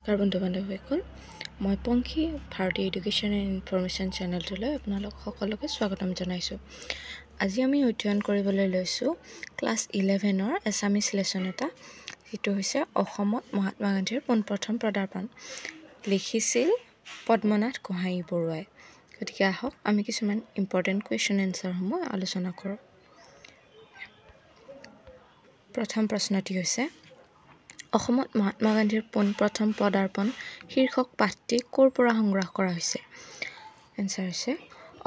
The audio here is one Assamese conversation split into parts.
নমস্কাৰ বন্ধু বান্ধৱীসকল, মই পংখী, ভাৰতীয় এডুকেশ্যন এণ্ড ইনফৰমেশ্যন চেনেলটোলৈ আপোনালোক সকলোকে স্বাগতম জনাইছোঁ। আজি আমি অধ্যয়ন কৰিবলৈ লৈছোঁ ক্লাছ 11ৰ এছামিছ লেচন এটা, যিটো হৈছে অসমত মহাত্মা গান্ধীৰ পোনপ্ৰথম পদাৰ্পণ, লিখিছিল পদ্মনাথ গোহাঞি বৰুৱাই। গতিকে আহক আমি কিছুমান ইম্পৰ্টেণ্ট কুৱেশ্যন এনচাৰসমূহ আলোচনা কৰোঁ। প্ৰথম প্ৰশ্নটি হৈছে, অসমত মহাত্মা গান্ধীৰ পোনপ্ৰথম পদাৰ্পণ শীৰ্ষক পাঠটি ক'ৰ পৰা সংগ্ৰহ কৰা হৈছে? এনচাৰ হৈছে,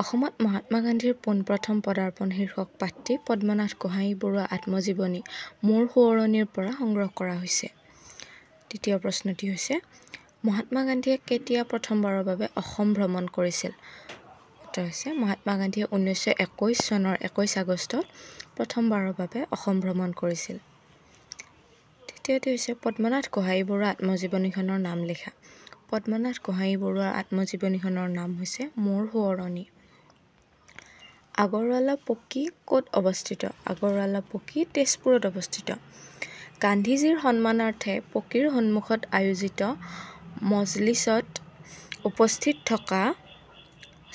অসমত মহাত্মা গান্ধীৰ পোনপ্ৰথম পদাৰ্পণ শীৰ্ষক পাঠটি পদ্মনাথ গোহাঞি বৰুৱা আত্মজীৱনী মোৰ সোঁৱৰণিৰ পৰা সংগ্ৰহ কৰা হৈছে। দ্বিতীয় প্ৰশ্নটি হৈছে, মহাত্মা গান্ধীয়ে কেতিয়া প্ৰথমবাৰৰ বাবে অসম ভ্ৰমণ কৰিছিল? উত্তৰ হৈছে, মহাত্মা গান্ধীয়ে 1921 চনৰ 21 আগষ্টত প্ৰথমবাৰৰ বাবে অসম ভ্ৰমণ কৰিছিল। তৃতীয়টো হৈছে, পদ্মনাথ গোহাঞি বৰুৱাৰ আত্মজীৱনীখনৰ নাম লিখা। পদ্মনাথ গোহাঞি বৰুৱাৰ আত্মজীৱনীখনৰ নাম হৈছে মোৰ সোঁৱৰণি। আগৰৱালা পকী ক'ত অৱস্থিত? আগৰৱালা পকী তেজপুৰত অৱস্থিত। গান্ধীজীৰ সন্মানাৰ্থে পকীৰ সন্মুখত আয়োজিত মজলিছত উপস্থিত থকা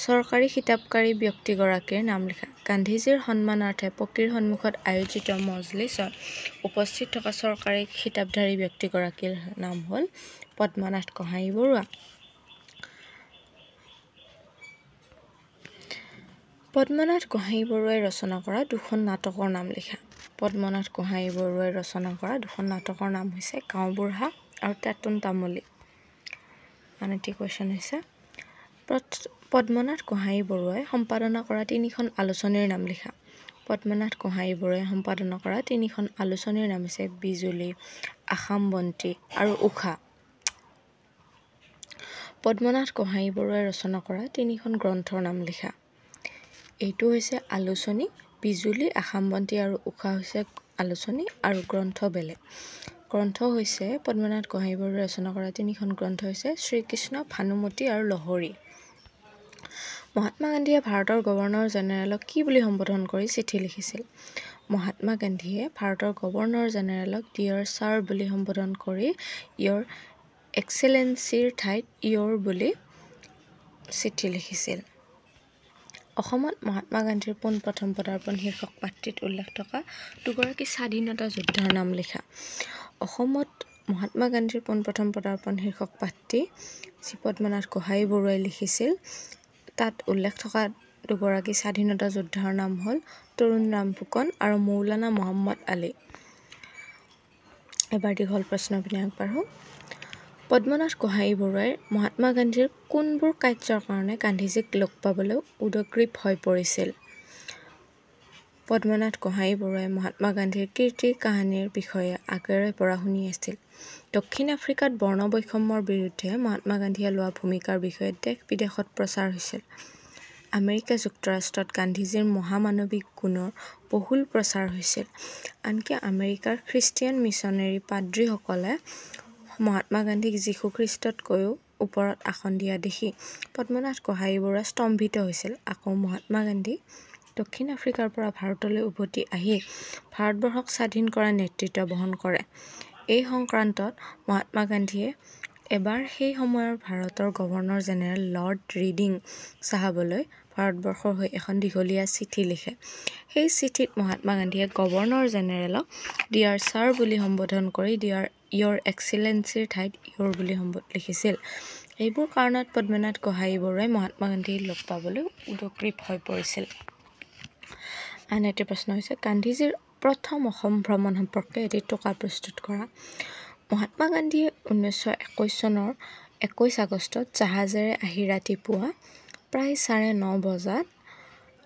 চৰকাৰী খিতাপকাৰী ব্যক্তিগৰাকীৰ নাম লিখা। গান্ধীজীৰ সন্মানাৰ্থে পকীৰ সন্মুখত আয়োজিত মজলিছত উপস্থিত থকা চৰকাৰী খিতাপধাৰী ব্যক্তিগৰাকীৰ নাম হ'ল পদ্মনাথ গোহাঞি বৰুৱা। পদ্মনাথ গোহাঞি বৰুৱাই ৰচনা কৰা দুখন নাটকৰ নাম লিখা। পদ্মনাথ গোহাঞি বৰুৱাই ৰচনা কৰা দুখন নাটকৰ নাম হৈছে গাঁওবুঢ়া আৰু টেটোন তামুলী। আন এটি কুৱেশ্যন হৈছে, পদ্মনাথ গোহাঞি বৰুৱাই সম্পাদনা কৰা তিনিখন আলোচনীৰ নাম লিখা। পদ্মনাথ গোহাঞি বৰুৱাই সম্পাদনা কৰা তিনিখন আলোচনীৰ নাম হৈছে বিজুলী, আসাম বন্তি আৰু ঊষা। পদ্মনাথ গোহাঞি বৰুৱাই ৰচনা কৰা তিনিখন গ্ৰন্থৰ নাম লিখা। এইটো হৈছে আলোচনী, বিজুলী, আসাম বন্তি আৰু ঊষা হৈছে আলোচনী আৰু গ্ৰন্থ বেলেগ। গ্ৰন্থ হৈছে পদ্মনাথ গোহাঞি বৰুৱাই ৰচনা কৰা তিনিখন গ্ৰন্থ হৈছে শ্ৰীকৃষ্ণ, ভানুমতী আৰু লহৰী। মহাত্মা গান্ধীয়ে ভাৰতৰ গভৰ্ণৰ জেনেৰেলক কি বুলি সম্বোধন কৰি চিঠি লিখিছিল? মহাত্মা গান্ধীয়ে ভাৰতৰ গভৰ্ণৰ জেনেৰেলক ডিয়াৰ ছাৰ বুলি সম্বোধন কৰি ইয়ৰ এক্সেলেঞ্চিৰ ঠাইত ইয়ৰ বুলি চিঠি লিখিছিল। অসমত মহাত্মা গান্ধীৰ পোনপ্ৰথম পদাৰ্পণ শীৰ্ষক পাঠটিত উল্লেখ থকা দুগৰাকী স্বাধীনতা যোদ্ধাৰ নাম লিখা। অসমত মহাত্মা গান্ধীৰ পোনপ্ৰথম পদাৰ্পণ শীৰ্ষক পাঠটি যি পদ্মনাথ গোহাঞি বৰুৱাই লিখিছিল, তাত উল্লেখ থকা দুগৰাকী স্বাধীনতা যোদ্ধাৰ নাম হ'ল তৰুণ ৰাম ফুকন আৰু মৌলানা মহম্মদ আলী। এবাৰ দীঘল প্ৰশ্ন পিনে আগবাঢ়োঁ। পদ্মনাথ গোহাঞি বৰুৱাই মহাত্মা গান্ধীৰ কোনবোৰ কাৰ্যৰ কাৰণে গান্ধীজীক লগ পাবলৈ উদগ্ৰীৱ হৈ পৰিছিল? পদ্মনাথ গোহাঞি বৰুৱাই মহাত্মা গান্ধীৰ কীৰ্তি কাহিনীৰ বিষয়ে আগৰে পৰা শুনি আছিল। দক্ষিণ আফ্ৰিকাত বৰ্ণ বৈষম্যৰ বিৰুদ্ধে মহাত্মা গান্ধীয়ে লোৱা ভূমিকাৰ বিষয়ে দেশ বিদেশত প্ৰচাৰ হৈছিল। আমেৰিকা যুক্তৰাষ্ট্ৰত গান্ধীজীৰ মহামানৱিক গুণৰ বহুল প্ৰচাৰ হৈছিল। আনকি আমেৰিকাৰ খ্ৰীষ্টিয়ান মিছনেৰী পাদ্ৰীসকলে মহাত্মা গান্ধীক যীশুখ্ৰীষ্টতকৈও ওপৰত আসন দিয়া দেখি পদ্মনাথ গোহাঞি বৰুৱা স্তম্ভিত হৈছিল। আকৌ মহাত্মা গান্ধী দক্ষিণ আফ্ৰিকাৰ পৰা ভাৰতলৈ উভতি আহি ভাৰতবৰ্ষক স্বাধীন কৰাৰ নেতৃত্ব বহন কৰে। এই সংক্ৰান্তত মহাত্মা গান্ধীয়ে এবাৰ সেই সময়ৰ ভাৰতৰ গভৰ্ণৰ জেনেৰেল লৰ্ড ৰিডিং চাহাবলৈ ভাৰতবৰ্ষৰ হৈ এখন দীঘলীয়া চিঠি লিখে। সেই চিঠিত মহাত্মা গান্ধীয়ে গভৰ্ণৰ জেনেৰেলক ডিয়াৰ ছাৰ বুলি সম্বোধন কৰি ডিয়াৰ ইয়ৰ এক্সিলেঞ্চিৰ ঠাইত ইয়ৰ বুলি লিখিছিল। এইবোৰ কাৰণত পদ্মনাথ গোহাঞি বৰুৱাই মহাত্মা গান্ধীক লগ পাবলৈ উদগ্ৰীৱ হৈ পৰিছিল। আন এটি প্ৰশ্ন হৈছে, গান্ধীজীৰ প্ৰথম অসম ভ্ৰমণ সম্পৰ্কে এটি টোকা প্ৰস্তুত কৰা। মহাত্মা গান্ধীয়ে 1921 চনৰ 21 আগষ্টত জাহাজেৰে আহি ৰাতিপুৱা প্ৰায় 9:30 বজাত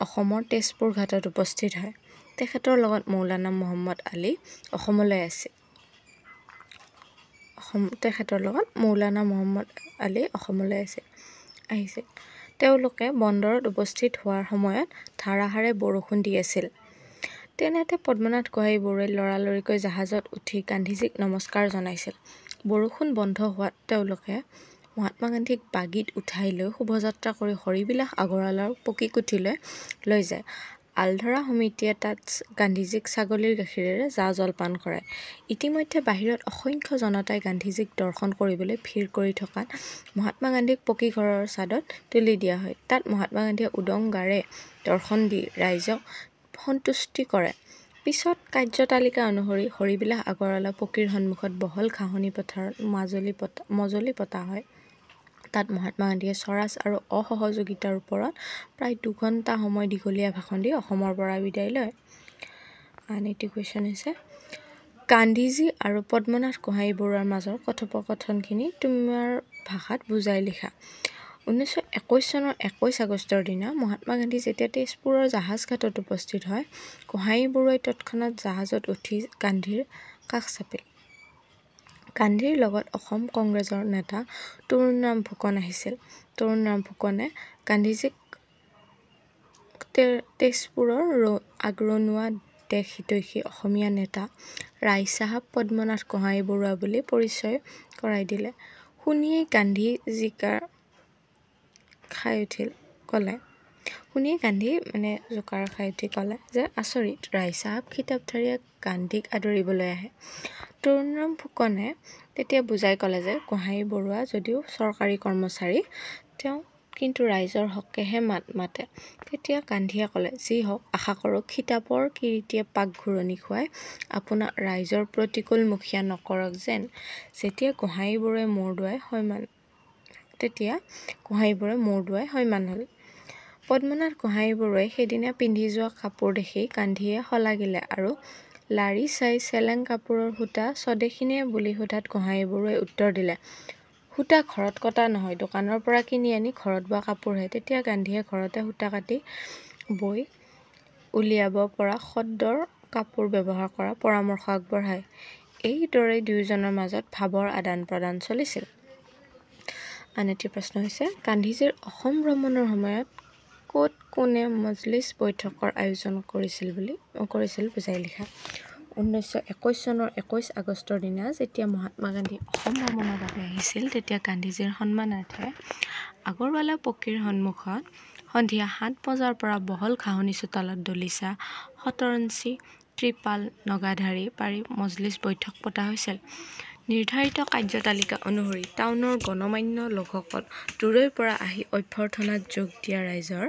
অসমৰ তেজপুৰ ঘাটত উপস্থিত হয়। তেখেতৰ লগত মৌলানা মহম্মদ আলী অসমলৈ আছিল। তেখেতৰ লগত মৌলানা মহম্মদ আলী অসমলৈ আহিছিল। তেওঁলোকে বন্দৰত উপস্থিত হোৱাৰ সময়ত ধাৰাসাৰে বৰষুণ দি আছিল। তেনেতে পদ্মনাথ গোহাঞি বৰুৱাই লৰালৰিকৈ জাহাজত উঠি গান্ধীজীক নমস্কাৰ জনাইছিল। বৰষুণ বন্ধ হোৱাত তেওঁলোকে মহাত্মা গান্ধীক বাগীত উঠাই লৈ শোভাযাত্ৰা কৰি হৰিবিলাস আগৰৱালাৰ পকীকুঠিলৈ লৈ যায়। আলধৰা সমিতিয়ে তাত গান্ধীজীক ছাগলীৰ গাখীৰেৰে জা জলপান কৰায়। ইতিমধ্যে বাহিৰত অসংখ্য জনতাই গান্ধীজীক দৰ্শন কৰিবলৈ ভিৰ কৰি থকাত মহাত্মা গান্ধীক পকী ঘৰৰ ছাদত তুলি দিয়া হয়। তাত মহাত্মা গান্ধীয়ে উদং গাৰে দৰ্শন দি ৰাইজক সন্তুষ্টি কৰে। পিছত কাৰ্যতালিকা অনুসৰি হৰিবিলাস আগৰৱালা পকীৰ সন্মুখত বহল ঘাঁহনি পথাৰত মজলি পতা হয়। তাত মহাত্মা গান্ধীয়ে স্বৰাজ আৰু অসহযোগিতাৰ ওপৰত প্ৰায় 2 ঘণ্টা সময় দীঘলীয়া ভাষণ দি অসমৰ পৰা বিদায় লয়। আন এটি কুৱেশ্যন হৈছে, গান্ধীজী আৰু পদ্মনাথ গোহাঁই বৰুৱাৰ মাজৰ কথোপকথনখিনি তোমাৰ ভাষাত বুজাই লিখা। 1921 চনৰ 21 আগষ্টৰ দিনা মহাত্মা গান্ধী যেতিয়া তেজপুৰৰ জাহাজঘাটত উপস্থিত হয়, গোহাঁই বৰুৱাই তৎক্ষণাত জাহাজত উঠি গান্ধীৰ কাষ চাপিল। গান্ধীৰ লগত অসম কংগ্ৰেছৰ নেতা তৰুণৰাম ফুকন আহিছিল। তৰুণৰাম ফুকনে গান্ধীজীক তেজপুৰৰ আগৰণুৱা দেশ হিতৈষী অসমীয়া নেতা ৰায়চাহাব পদ্মনাথ গোহাঁই বৰুৱা বুলি পৰিচয় কৰাই দিলে। শুনিয়েই গান্ধী জিকাৰ খাই উঠিল ক'লে শুনিয়েই গান্ধী মানে জোকাৰ খাই উঠি ক'লে যে আচৰিত, ৰায়চাহাব খিতাপধাৰীয়ে গান্ধীক আদৰিবলৈ আহে। তৰুণৰাম ফুকনে তেতিয়া বুজাই ক'লে যে গোহাঁই বৰুৱা যদিও চৰকাৰী কৰ্মচাৰী, তেওঁ কিন্তু ৰাইজৰ হকেহে মাত মাতে। তেতিয়া গান্ধীয়ে ক'লে, যি হওক, আশা কৰোঁ খিতাপৰ কিৰিটিয়ে পাক ঘূৰণি খুৱাই আপোনাক ৰাইজৰ প্ৰতিকূল মুখীয়া নকৰক যেন। যেতিয়া গোহাঁই বৰুৱাই মূৰ দোৱাই সৈমান তেতিয়া গোহাঁই বৰুৱাই মূৰ দোৱাই সৈমান হ'ল। পদ্মনাথ গোহাঁই বৰুৱাই সেইদিনা পিন্ধি যোৱা কাপোৰ দেখি গান্ধীয়ে শলাগিলে আৰু লাৰি চাই চেলেং কাপোৰৰ সূতা স্বদেশীনে বুলি সোধাত গোহাঁই বৰুৱাই উত্তৰ দিলে, সূতা ঘৰত কটা নহয়, দোকানৰ পৰা কিনি আনি ঘৰত বোৱা কাপোৰহে। তেতিয়া গান্ধীয়ে ঘৰতে সূতা কাটি বৈ উলিয়াব পৰা খদ্দৰ কাপোৰ ব্যৱহাৰ কৰাৰ পৰামৰ্শ আগবঢ়ায়। এইদৰেই দুয়োজনৰ মাজত ভাৱৰ আদান প্ৰদান চলিছিল। আন এটি প্ৰশ্ন হৈছে, গান্ধীজীৰ অসম ভ্ৰমণৰ সময়ত ক'ত কোনে মজলিছ বৈঠকৰ আয়োজন কৰিছিল বুজাই লিখা। 1921 চনৰ 21 আগষ্টৰ দিনা যেতিয়া মহাত্মা গান্ধী অসম ভ্ৰমণৰ বাবে আহিছিল, তেতিয়া গান্ধীজীৰ সন্মানাৰ্থে আগৰৱালা পকীৰ সন্মুখত সন্ধিয়া 7 বজাৰ পৰা বহল ঘাঁহনি চোতালত দলিচা, শতৰঞ্চি, ত্ৰিপাল, নগাধাৰী পাৰি মজলিছ বৈঠক পতা হৈছিল। নিৰ্ধাৰিত কাৰ্যতালিকা অনুসৰি টাউনৰ গণ্যমান্য লোকসকল, দূৰৈৰ পৰা আহি অভ্যৰ্থনাত যোগ দিয়া ৰাইজৰ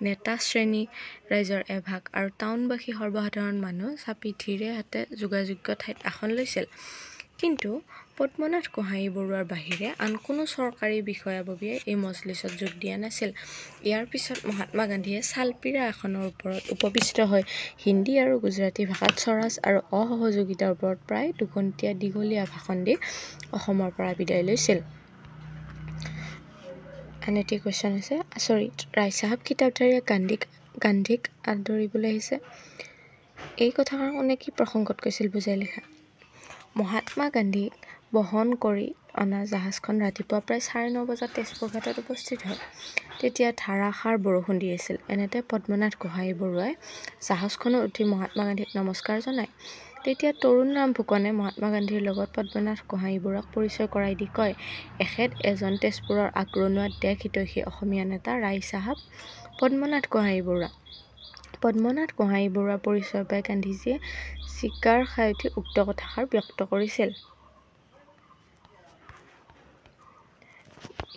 নেতা শ্ৰেণী ৰাইজৰ এভাগ আৰু টাউনবাসী সৰ্বসাধাৰণ মানুহ চাপি ধীৰে হাতে যোগাযোগ্য ঠাইত আসন লৈছিল। কিন্তু পদ্মনাথ গোহাঁই বৰুৱাৰ বাহিৰে আন কোনো চৰকাৰী বিষয়াববীয়াই এই মজলিছত যোগ দিয়া নাছিল। ইয়াৰ পিছত মহাত্মা গান্ধীয়ে চালপীৰা এখনৰ ওপৰত উপবিষ্ট হৈ হিন্দী আৰু গুজৰাটী ভাষাত স্বৰাজ আৰু অসহযোগিতাৰ ওপৰত প্ৰায় 2 ঘণ্টীয়া দীঘলীয়া ভাষণ দি অসমৰ পৰা বিদায় লৈছিল। আন এটি কুৱেশ্যন হৈছে, আচৰিত, ৰায়চাহাব খিতাপধাৰীয়ে গান্ধীক আদৰিবলৈ আহিছে, এই কথাষাৰ কোনে কি প্ৰসংগত কৈছিল বুজাই লিখা। মহাত্মা গান্ধীক বহন কৰি অনা জাহাজখন ৰাতিপুৱা প্ৰায় 9:30 বজাত তেজপুৰ ঘাটত উপস্থিত হয়। তেতিয়া ধাৰাসাৰ বৰষুণ দি আছিল। এনেতে পদ্মনাথ গোহাঁই বৰুৱাই জাহাজখনত উঠি মহাত্মা গান্ধীক নমস্কাৰ জনায়। তেতিয়া তৰুণৰাম ফুকনে মহাত্মা গান্ধীৰ লগত পদ্মনাথ গোহাঁই বৰুৱাক পৰিচয় কৰাই দি কয়, এখেত এজন তেজপুৰৰ আগৰণুৱা দেশ হিতৈষী অসমীয়া নেতা ৰায়চাহাব পদ্মনাথ গোহাঁই বৰুৱা। পদ্মনাথ গোহাঁই বৰুৱাৰ পৰিচয় পাই গান্ধীজীয়ে জিকাৰ খাই উঠি উক্ত কথাষাৰ ব্যক্ত কৰিছিল।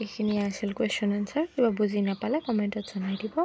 এইখিনিয়ে আছিল কুৱেশ্যন এনচাৰ। কিবা বুজি নাপালে কমেণ্টত জনাই দিব।